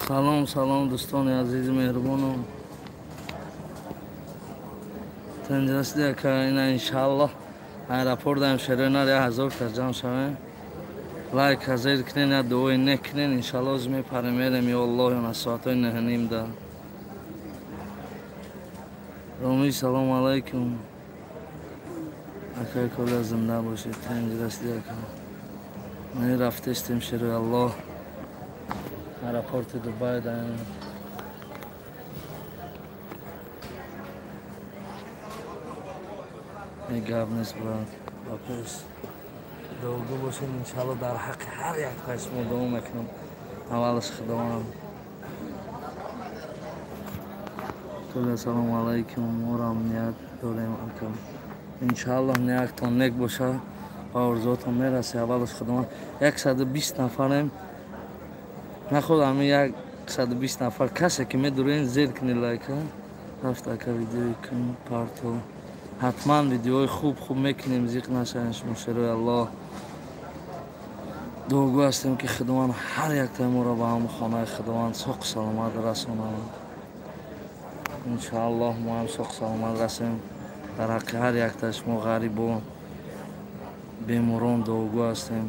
Салом, салом, дӯстони азизи меҳрубонам. Тенҷрасиди ака, ина иншааллоҳ аэропорт даем шерои нар 1000 кас ҷамъ шавем. Лайк зер кунен, я дуои нек кунен, иншааллоҳ оз мепарем мерем, ё Аллоҳ, ёна соатҳои 9:30 да. Ромӣ, салом алайкум. Акай Коля, зинда бошед, тенҷрасиди ака. Мо рафтестем шерои Аллоҳ. Аэропорти Дубай даем. Гап нест, брат, ба пеш дуогӯ бошед, иншааллоҳ дар ҳаққи ҳар як кас шумо дуо мекунам. Аввалаш Худованд. Коля, салому алайкум. Морам ният дорем ака. Иншааллоҳ ниятон нек боша, ба орзуотон мерасе. Аввалаш Худованд. 120 нафарем. Наход ҳамин 120 нафар касе ки медурен зер кунед лайка. Рафт ака видеои кун парто. Ҳатман видеои хуб хуб мекунем, зиқ нашавем шумо шерои Аллоҳ. Дуогӯ ҳастем ки Худованд ҳар яктаи моро ба ҳамон хонаи Худованд соқ саломат расонад. Иншааллоҳ мо ҳам соқ саломат расем. Дар ҳаққи ҳар яктаи шумо ғарибо, беморон дуогӯ ҳастем.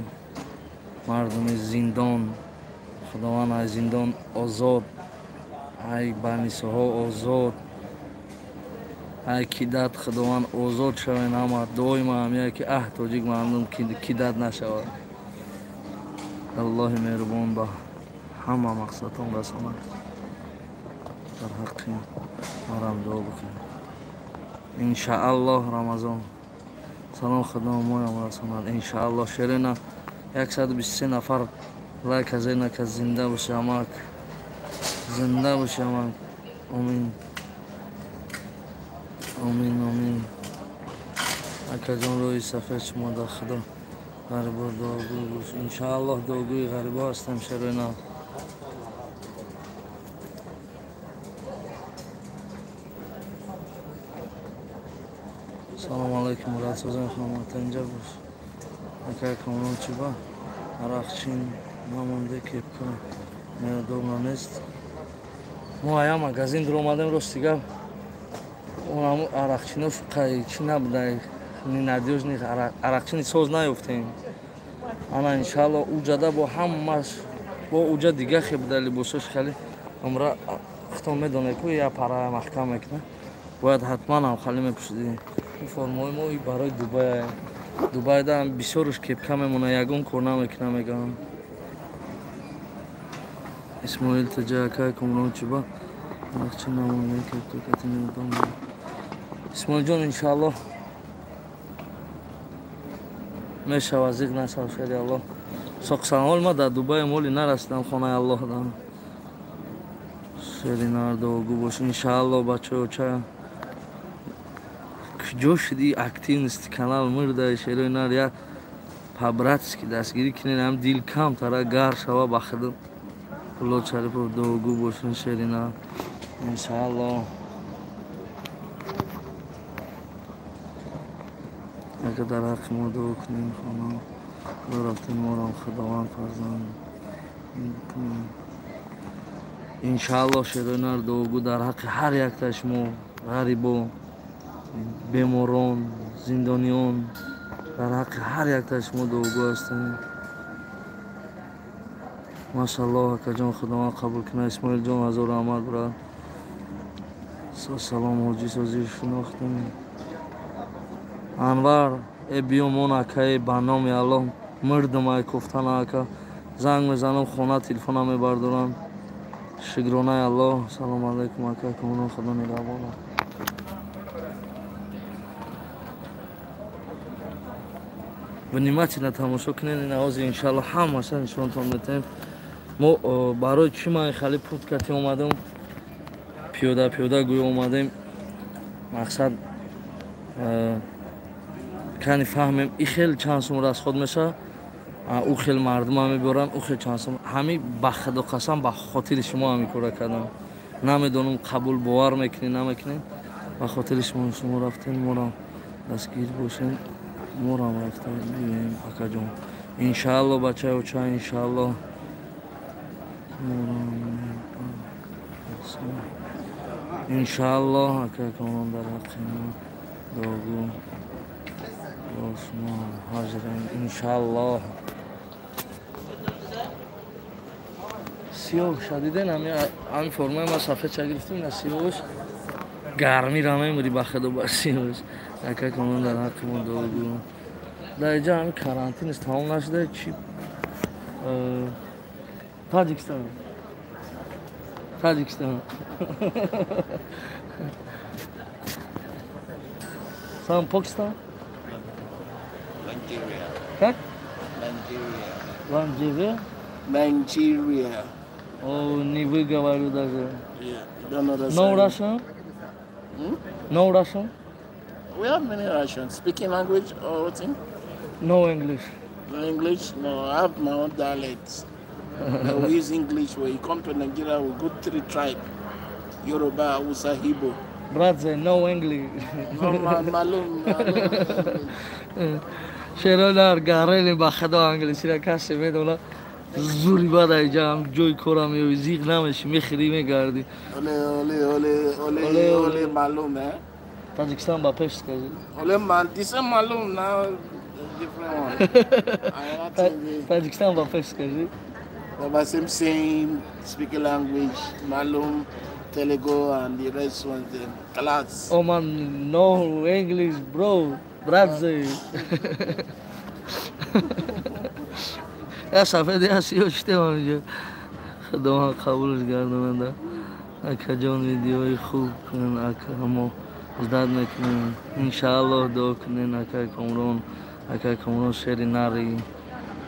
Мардуми зиндон, Худованд аз зиндон озод, ай банисоҳо озод, ай кидат Худованд озод шавен ҳама. Дуои ма ҳамия ки аҳ тоҷик мардум кидат нашавад. Аллоҳи меҳрубон ба ҳама мақсадтон расонад. Дар ҳаққи марам дуо бикунед. Иншааллоҳ Рамазон. Салом, Худо моям расонад. Иншааллоҳ шерина 123 нафар лайк зер накард. Зинда боши амак, зинда боши амак. Омин, омин, омин. Акаҷон, рӯи сафед шумо дар Худо ғарибо дуогӯ бош. Иншааллоҳ дуогӯи ғарибо ҳастем шерои нав. Салому алайкум, Мурадсозан хонамата инҷа бош. Акай Комрон, чӣ ба арақчин намонде, кепка неудобно нест? Мо ая магазин дуромадем, рости гап, он арақчинош чӣ набуда, ненадёжный арақчини соз наёфтем. Ана иншаалло уҷада бо ҳамаш бо уҷа дига хе буда либосош хеле амра худтон медонед ку я пара маҳкам мекунад, бояд ҳатман ҳам хали мепӯшидӣ. Ин формаҳои мо барои Дубай. Дубайда ҳам бисёрш кепка мемона, ягон кор намекуна мегӯям. Исмоил таҷа, акай Комрон, чиба арақчи намонде, кепка кати неудобно? Исмоилҷон, иншааллоҳ мешавад, зиқ нашав шери Аллоҳ. Соқсанҳол ма дар Дубай моли нарасидам хонаи Аллоҳ дам. Шери нар дуогӯ бош иншааллоҳ. Бачаҳо, ча куҷо шуди? Активности канал мурда шерои нар, як по-братски дастгирӣ кунед, ҳам дил камтара гар шава ба худо. Пулод Шарипов, дуогӯ бошин шери нар иншааллоҳ. Агар дар ҳаққи мо дуо кунем, хона худо рафтем, морам Худованд фарзанд кунем. Иншааллоҳ шерои нар дуогӯ дар ҳаққи ҳар яктаи шумо ғарибо, беморон, зиндониён, дар ҳаққи ҳар яктаи шумо дуогӯ ҳастем. Машааллоҳ акаҷон, Худованд қабул кунад. Исмоилҷон, ҳазор раҳмат, брат. Салом ҳоҷӣ, созӣ шинохтем. Анвар, э биё мон акае, ба номи Аллоҳ мурдам ай кофтана ака. Занг мезанам хона, телефона мебардорам. Шукронаи Аллоҳ. Салому алайкум ака Комрон, Худо нигаҳбона. Внимательно тамошо кунед ин ҳозир иншааллоҳ ҳамаша нишонтон метаҳем. Мо барои чӣ ман хали путкати омадам, пиёда пиёда гӯё омадем, мақсад кани фаҳмем и хел чанд сум расход мешавад, ӯ хел мардума меборанд, ӯ хел чанд сум. Ҳами ба Худо қасам, ба хотири шумо ҳамин кора кардам. Намедонам қабул бовар мекунед, намекунед, ба хотири шумо. Шумо рафтем, морам дастгир бошем, морам рафта биёем акаҷон. Иншаалло бачаи оча, иншаалло. Иншааллоҳ ака Комрон дар ҳаққи мо дуогӯ бо шумо ҳозирем иншааллоҳ. Сиёҳ шадиден ҳами формаи ма сафед ча гирифтем, на сиёҳш гармира мемури ба худо ба сиёҳш. Ака Комрон дар ҳаққи мо дуогӯ. Дар инҷа ҳами карантинаш тамом нашуда чи Таҷикистон. Таджикистан. Сам Пакистан? Nigeria. Как? Nigeria. Nigeria? Nigeria. О, не выговорю даже. Yeah, you don't know that. No Russian? Hmm? No Russian? We have many Russians. Speaking language or what thing? No English. No English? No, I have my own dialects. We use English. When you come to Nigeria, we go three tribes: Yoruba, Hausa, Igbo. Brother, no English. No, malum. Шеродар гарели ба худо англисиро касе медона. Зури бад айҷа ҳам ҷои корам меои, зиқ намеши, мехӯрӣ, мегардӣ. Оле, оле, оле, оле, Оле, оле, оле. Malum, eh? Таҷикистон ба пеш скажи. Оле, man, this is malum now, different one. I not think Таҷикистон ба пеш скажи. Baba, same, same, speaking language, malum, Telego, and the rest ones, the class. Oh man, no English, bro, brother. Я сафед, я сиё шитем инҷо. Худованд қабулш гардонада. Акаҷон, видеои хуб кунен, ака, мо ждать мекунем. Иншааллоҳ дуо кунен, акай Комрон, акай Комрон шери нари.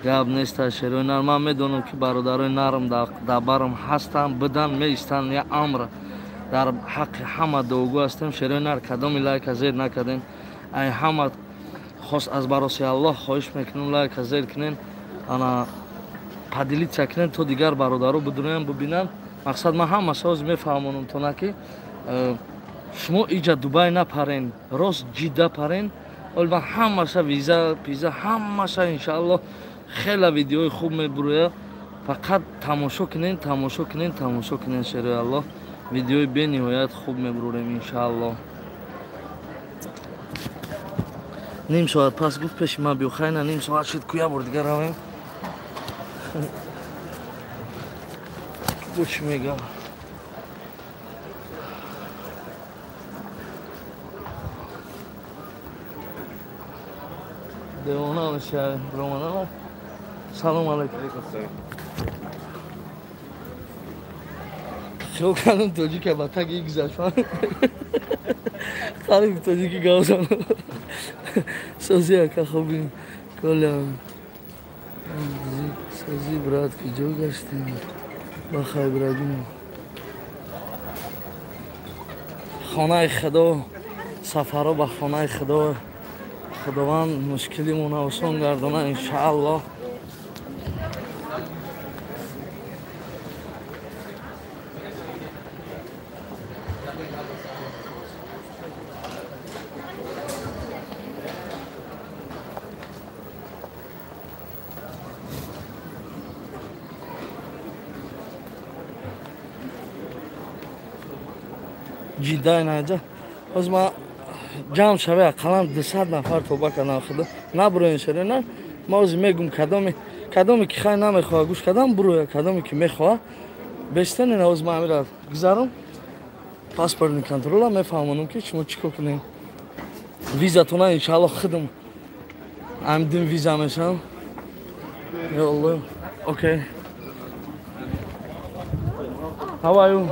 Гап нест аз шерои нар. Ман медонам ки бародарои нарм дар барам ҳастанд, бидан, меистанд, я амр. Дар ҳаққи ҳама дуогӯ ҳастем. Шерои нар кадоми лайка зер накардем. Ай ҳама хос аз бароси Аллоҳ хоҳиш мекунем, лайка зер кунен, ана поделиться кунен, то дигар бародаро бидунаям, бибинанд. Мақсад ман ҳама соз мефаҳмонам то на ки шумо иҷа Дубай напарен, рост Ҷидда парен. Оли ман ҳамаша виза, пиза, ҳамаша иншааллоҳ хела видеои хуб мебуроя. Фақат тамошо кунен, тамошо кунен, тамошо кунен, шерои Аллоҳ. Видеои бениҳоят хуб мебурорем иншааллоҳ. Ним соат пас гуфт пеши ман биё, хайна ним соат шуд, куя бор дигар равем. Бо чӣ мегам? Девона меша, бромана. Салом алейкум. Хиёл кардам тоҷика ба таги гузашт. Қариб тоҷики гап занам. Сози ака хуби колям. Сози брат, ки ҷо гаштем? Ба хайр брадим. Хонаи Худо, сафаро ба хонаи Худо. Худованд мушкилимона осон гардона иншааллоҳ. Ҷидда инаҷа. Ҳозир ман ҷамъ шаве ақаллан 200 нафар тоба кардам худо. Набуроен шере на. Ман ҳозир мегум кадоме ки хай намехоҳа гӯш кардам буроя, кадоме ки мехоҳа бестен. Ина ҳозир ман амира гузарам паспортни контрола мефаҳмонам ки шумо чӣ кор кунем. Визатона иншааллоҳ худам амдин виза мешавам. Ё Аллоҳ. Окей. How are you?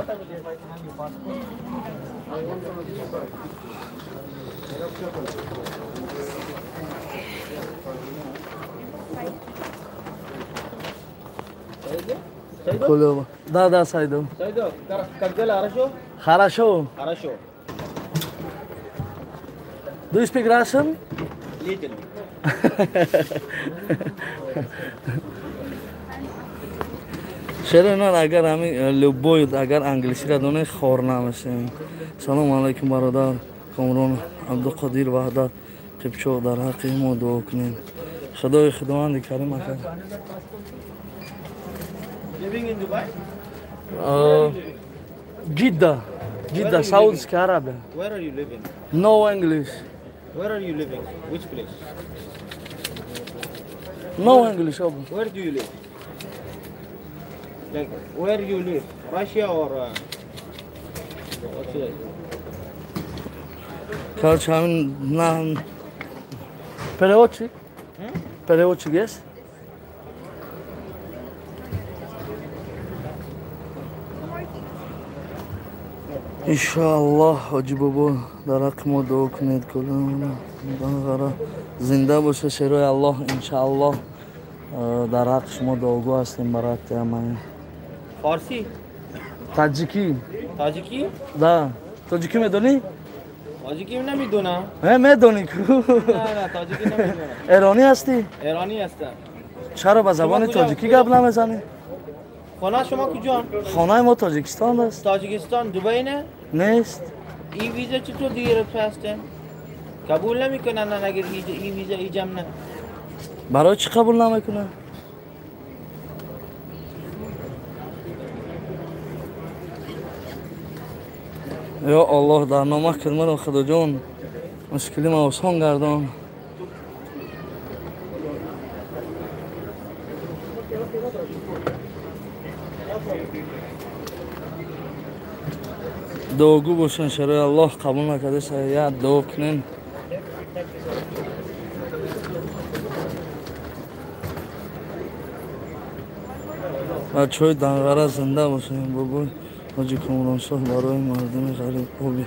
Клёво. Да, да, Сайдов. Сайдов, как дела, хорошо? Хорошо. Хорошо. Do you speak Russian? Little. Шеро нар агар ҳами любой агар англисиро донед хор намешавем. Салом алайкум бародар Комрон Абдуқодир Ваҳдат Қипчоқ, дар ҳаққи мо дуо кунед. Худои Худованди Карим ака. Living in Dubai? Jeddah. Jeddah, Saudi Arabia. Where are you living? No English. Where are you living? Which place? No English, Abu. Where do you live? Like, where you live? Russia or... what's it? Короче, на... Переводчик? Переводчик есть? Иншааллоҳ, ҳоҷӣ бобо, дар ҳаққи мо дуо кунед. Куллан зинда боша шерои Аллоҳ. Иншааллоҳ дар ҳаққи шумо дуогӯ ҳастем, барати ҳамаи. Форсӣ? Таҷикӣ. Таҷикӣ? Да. Тоҷикӣ медонӣ? Тоҷикӣ намедонам. Медонӣ ку? Не, тоҷикӣ намедонам. Эронӣ ҳастӣ? Эронӣ ҳастам. Чаро ба забони тоҷикӣ гап намезанӣ? Хонаи шумо куҷо? Хонаи мо Тоҷикистон аст. Тоҷикистон Дубай не? Нест. Ин виза чатур гирифта ҳастем? Қабул намекунанд агар ин виза иҷам не. Барои чӣ қабул намекунанд? Ё Аллоҳ, дар нома кун маро, Худоҷон, мушкили ма осон гардон. Дуогӯ бошен, шарои Аллоҳ қабул накарда, я дуо кунем. Бачаҳои Данғара зинда бошен. Бобои ҳоҷи Комроншоҳ, барои мардуми ғариб оби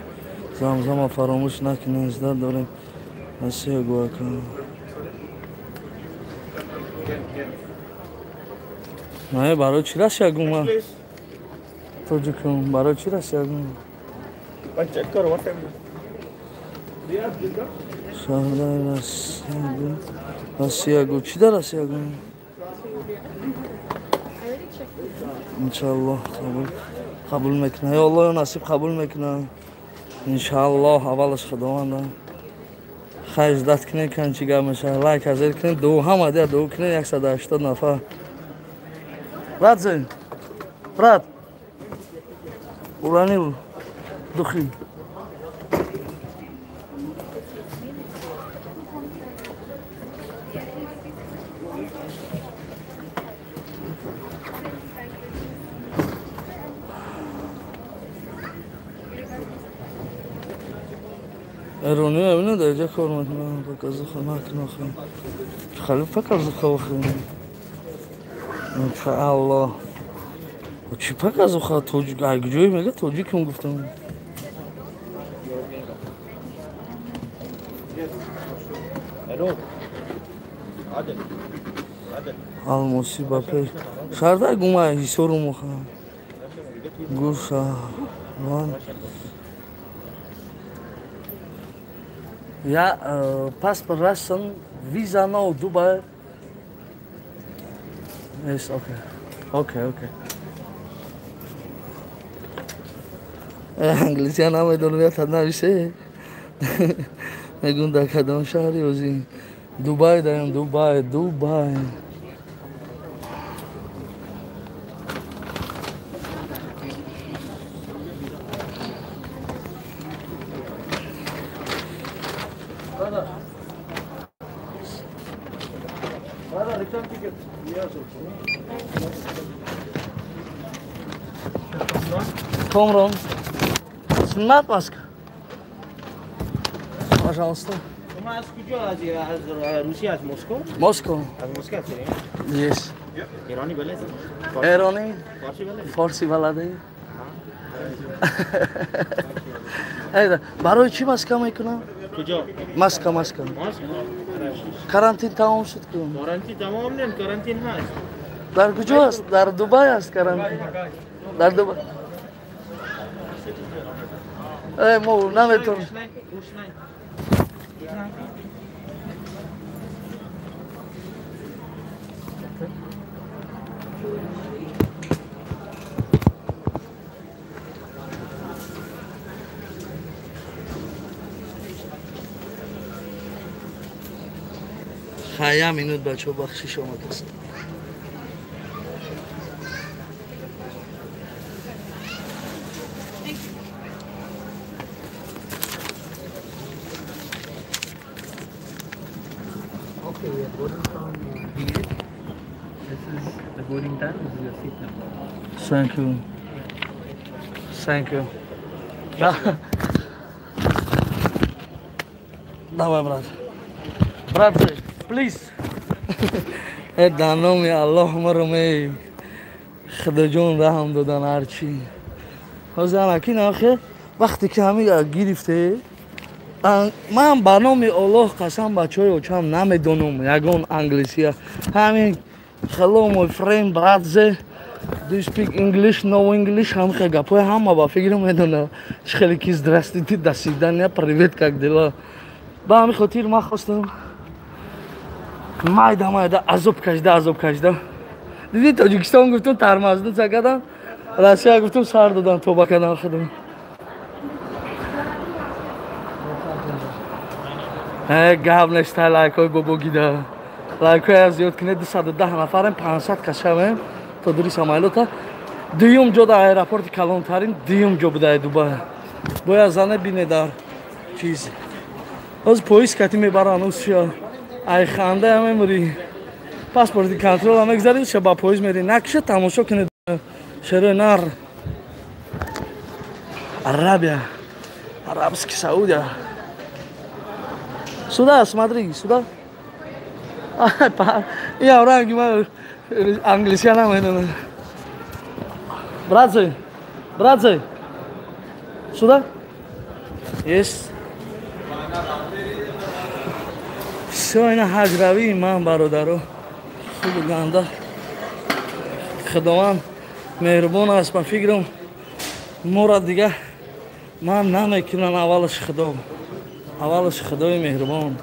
замзама фаромӯш накунем, иззат дорем. Россия гӯяка. Не, барои чӣ Россия гума? Тоҷикум, барои чӣ Россия гума? Шаҳраи Россия гу. Россия гу. Чӣ дар Россия гу? Иншааллоҳ қабул мекунад. Ё Аллоҳ, ё насиб қабул мекунад. Иншааллоҳ, аввалаш Худованда. Хайр, ждат кунед, кан чӣ гап мешавад. Лайк азер кунед, дуо ҳама дия дуо кунед, 180 нафар. Брат, зин. Брат. Уранил. Духи. Эрониё ҳамина дар ҷа кор мекунанд, показуха накунахи. Хали показуха охи. Иншааллоҳ. Чӣ показуха тоҷик? Ай ҷое мега тоҷикам гуфтам. Алмосӣ ба пеш. Шардай гума ҳисору моха. Гуша. Ван. Я паспорт Russian, visa no Dubai. Yes, okay. Okay, okay. Англисия намедонам, я нависе. Мегӯм дар кадом шаҳри озӣ? Дубай даем, Дубай, Дубай. Комрон, снимать маска? Пожалуйста. Шумо аз куҷо? Аз Русия, аз Москва? Москва. Аз Москва ҳастед? Yes. Эронӣ балад? Эронӣ? Форсӣ балад? Форсӣ баладӣ? Барои чӣ маска мекунам? Куҷо? Маска, маска. Карантин тамом шуд ку? Карантин тамом не, карантин ҳаст. Дар куҷо аст? Дар Дубай аст карантин. Дар Дубай. Мо наметонем. Хая минут, бачаҳо, бахшиш омадааст. Boarding from here. This is the boarding time. This is your seat number. Thank you. Thank you. Да. Давай, брат. Брат, please. Э, да номи Аллоҳ маро Худоҷон раҳм додан ҳарчи. Ҳозир анаки нахе вақте ки ҳами гирифте, ман ба номи Аллоҳ қасам, бачаҳои очам, намедонам ягон англисия. Ҳамин hello my friend, братзе, do you speak English? No English. Ҳамхе гапҳои ҳама ба фикр медонам. Чӣ хеле ки здравствуйте, до свидания, привет, как дела. Ба ҳамин хотир ман хостам майда майда азоб кашида, азоб кашида. Диди, Тоҷикистон гуфтум, тармаздуца кардам, Россия гуфтум, сар додан, тоба кардам худам. Гап нестай, лайкҳои бобогида. Лайкҳои аз зиёд кунед, 210 нафарем, 500 кас шавем то дури самолёта. Дуюм ҷо дар аэропорти калонтарин, дуюм ҷо будаи Дубай. Бояд зане бине дар чиз. Ҳозир поезд кати мебаранд усия. Ай ханда мемурӣ. Паспорти контрол мегзарӣ, ша ба поезд мери. Накша тамошо кунед. Шерои нар. Арабия. Арабский Саудия. Сюда, смотри, сюда. Я ранги ма англисия намедонам. Братцы, братцы, сюда? Есть. Всё, ина ҳаҷравии ман, бародаро. Хубу ганда. Худованд меҳрубон аст, ба фикрам мора дига ман намекунам, аввалаш Худо. Аввалаш Худои меҳрубон.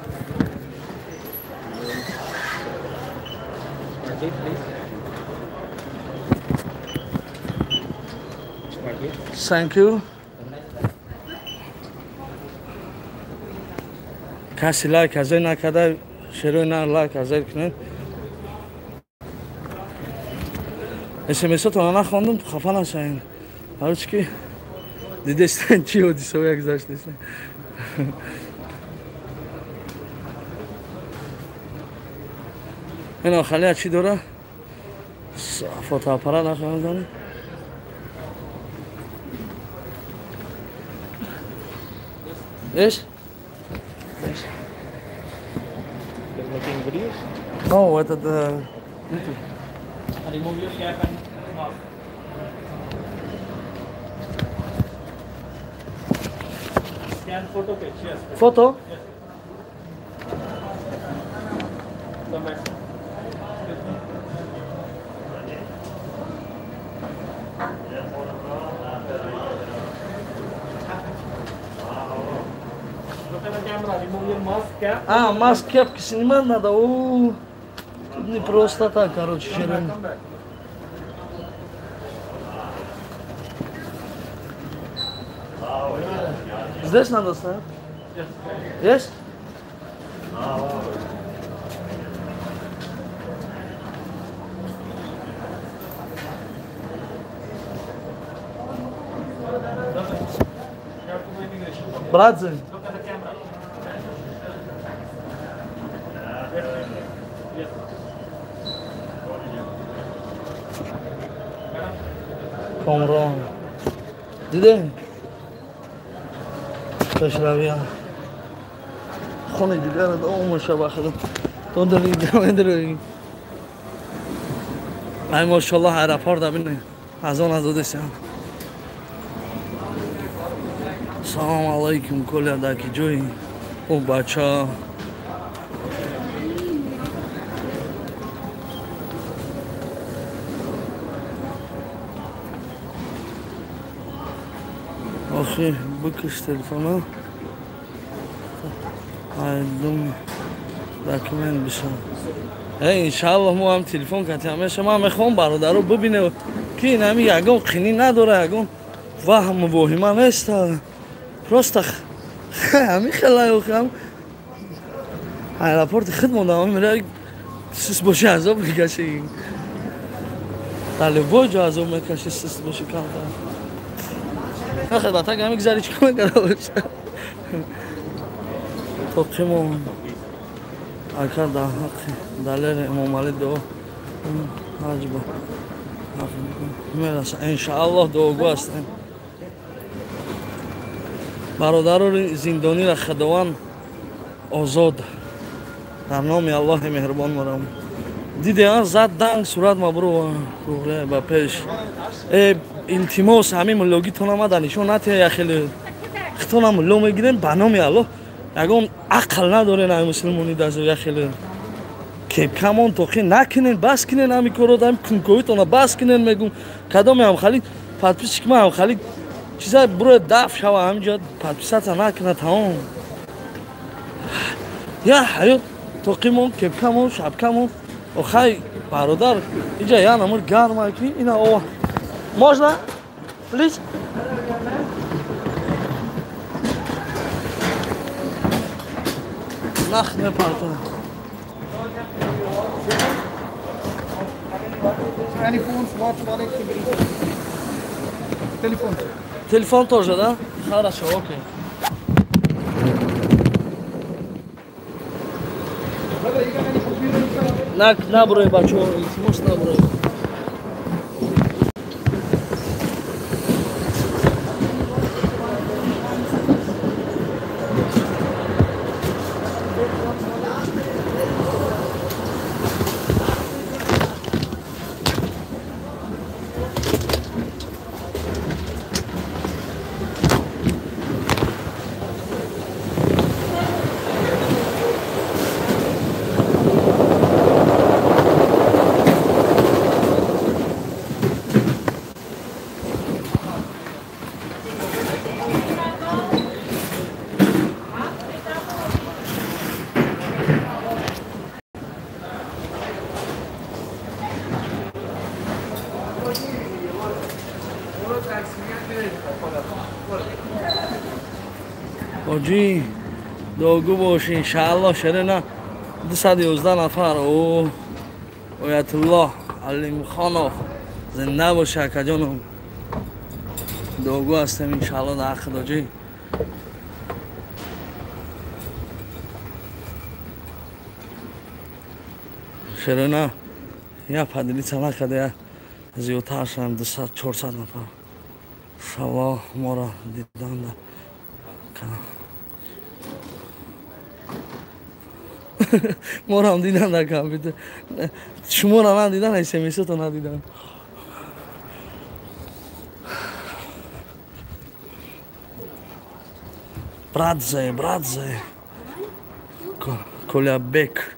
Thank you. Каси лайк азой накарда, шерои на лайк азой кунед. СМС-отонро нахондум, хафа нашавед. Барои чӣ ки дидестен чӣ ҳодисаҳое гузаштест. Ин охалия чӣ дора? Фотоаппарат нахоҳам дорем. Yes? Yes. You're making videos? No, этот YouTube. Remove your cap and mask. Scan photo page, yes. Photo? Yes. Come back. Look at the camera, remove your mask, cap. А, маск, кепки снимать надо. О, тут не просто так, короче, херня. Здесь надо ставить? Yes. Есть? Братцы. Комрон. Диде? Пешравия. Хони дигар омаша ба худо. То дали. Ай машаллоҳ, аэропорт бинед. Аз он азодесам. Салом алайкум, коля даки ҷои. О бача. Охи, бикиш телефона. Айдум документ бишам. Эй, иншаллоҳ мо ҳам телефон кардем. Ҳамеша ман мехоҳам бародаро бибине ки ин ҳами ягон қинӣ надора, ягон ваҳму воҳима нест. Просто ҳами хелай охам аэропорти худ мондам, мера сус боши азоб мекаши. Дар любой ҷо азоб мекаши, сус боши камтар. Нахед батак ҳами гузари чӣ кор мекарда боша. Тоқимон. Ака дар ҳаққи Далери Эмомалӣ дуо ҳаҷ ба мераса. Иншааллоҳ дуогӯ ҳастем. Бародарони зиндониро Худованд озод дар номи Аллоҳи меҳрубон марам. Диде зад данг сурат мабру ба пеш. Илтимос ҳамин муллогитона ма дар нишон натия я хеле хитона мулло мегирем ба номи Аллоҳ. Ягон ақл надорен ай мусулмони дазо я хеле кепкамон тоқи накунен, бас кунен ҳамин корро, ҳамин кунковитона бас кунен мегум. Кадоме ҳам хали подписчик ма ҳам хали чиза буроя даф шава ҳаминҷо подписаться накуна тамом. Я ҳаёт тоқимон, кепкамон, шапкамон. Охай бародар, инҷа я намур гарма ки ина ова. Можно? Please? Нах мепарта. Телефон. Телефон тоже, да? Хорошо, окей. Наброй, бачо, илтимос наброй. Оҷи дуогӯ бош иншааллоҳ. Шерена 211 нафар. О Оятуллоҳ Алимхонов зинда боша акаҷоном. Дуогӯ ҳастем иншааллоҳ дар ҳаққи доҷӣ. Шерена я поделиться накарда, я зиёдтар шудам 200-400 нафар. Иншааллоҳ моро диданда. Морам дидан дар компютер. Шуморо надидан, смсото надидан. Братзе, братзе. Колябек.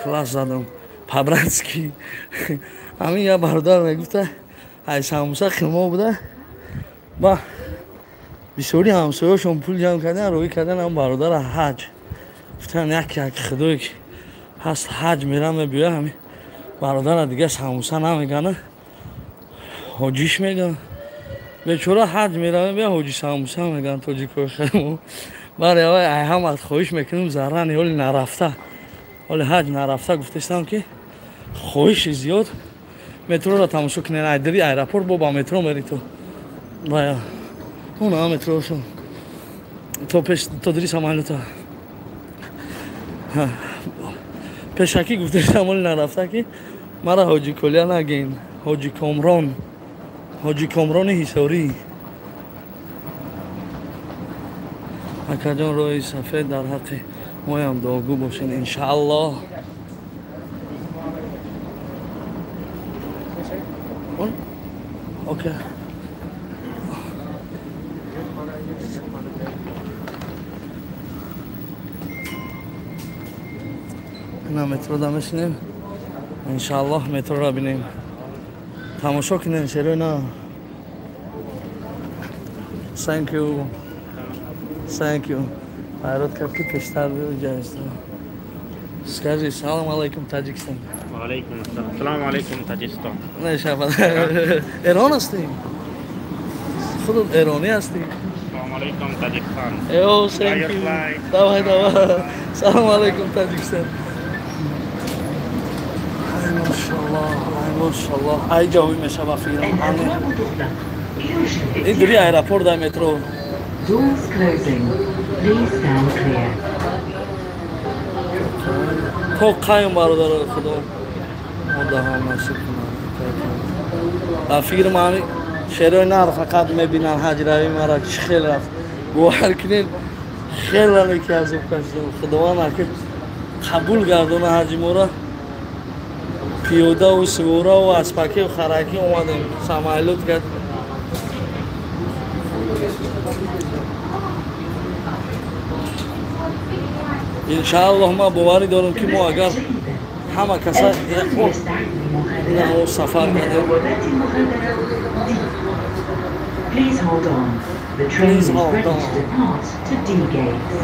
Класс задам. По-братски. Ҳамин я бародар мегуфта, ай самбуса хилмо буда. Ба бисёри ҳамсояшон пул ҷамъ кардан, роҳӣ кардан ҳам бародара ҳаҷ. Гуфтан як як худое ки ҳаст ҳаҷ мерам мебиёя, ҳамин бародара дига самбуса намегана, ҳоҷиш меган. Бечора ҳаҷ мерам мебиёя, ҳоҷи самбуса меган тоҷикои хелмо. Баре авай ай ҳама хоҳиш мекунем заррани ҳоли нарафта. Ҳоли ҳаҷ нарафта гуфтестам ки хоҳиши зиёд метроро тамошо кунен. Ай дири аэропорт бо ба метро мери то. Бая уна метрошо. То пеш то дири самолёта. Пешакӣ гуфтестам ҳоли нарафта ки мара ҳоҷи Колия нагин, ҳоҷи Комрон, ҳоҷи Комрони Ҳисорӣ. Акаҷон роҳи сафед дар ҳаққи моям дуогӯ бошен иншааллоҳ. Окей. Ина метро да мешинем. Иншааллоҳ метроро бинем. Тамошо кунем шерои на. Thank you. Thank you. Хайрот кард ки пештар биёҷаст. Скажи салом алейкум Таджикистан. Ва алейкум ассалом. Салом алейкум Таджикистан. Не шабад. Эрон ҳастӣ? Худат эронӣ ҳастӣ? Салом алейкум Таджикистан. Эо, thank you. Давай, давай. Салом алейкум Таджикистан. Ай машаллоҳ, ай машаллоҳ. Ай ҷавӣ мешава фирм. Ин дури аэропорт дар метро. Doors closing. Please stand clear. То қайм бародарои худо мо даҳон насиб кунад. Дар фикри ман шерои нар фақат мебинанд ҳаҷрави мара чӣ хел рафт. Бовар кунед, хеле ки азоб кашидам. Худованд аки қабул гардона ҳаҷи моро. Пиёдаву сивораву аспакию харакӣ омадем, самолёт кард. Иншааллоҳ ман боварӣ дорам, ки мо агар ҳама каса инаҳо сафар кардем. Please hold on. The train Please is hold ready on. to depart to D gates.